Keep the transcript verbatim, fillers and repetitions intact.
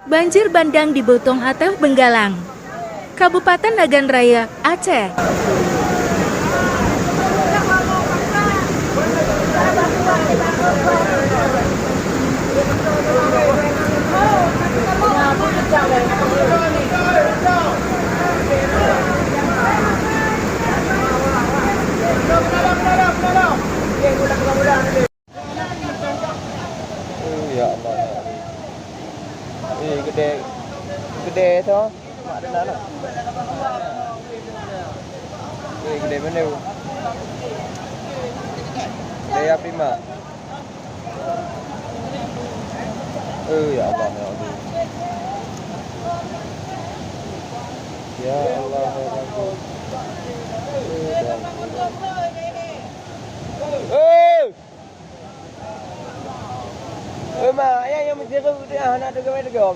Banjir bandang di Botong ateueh Beunggalang, Kabupaten Nagan Raya, Aceh. Oh, ya Allah, ya Allah. Eh, gede, gede tu. Mak dengar tak? Eh, gede mana? Gede api, Mak. Eh, ya Allah, ya Allah. Ya Allah, ya Allah. Eh, ya Allah. Eh! Eh, mak, ayah nyang meuseureuek teuh, hana teuga-teuga.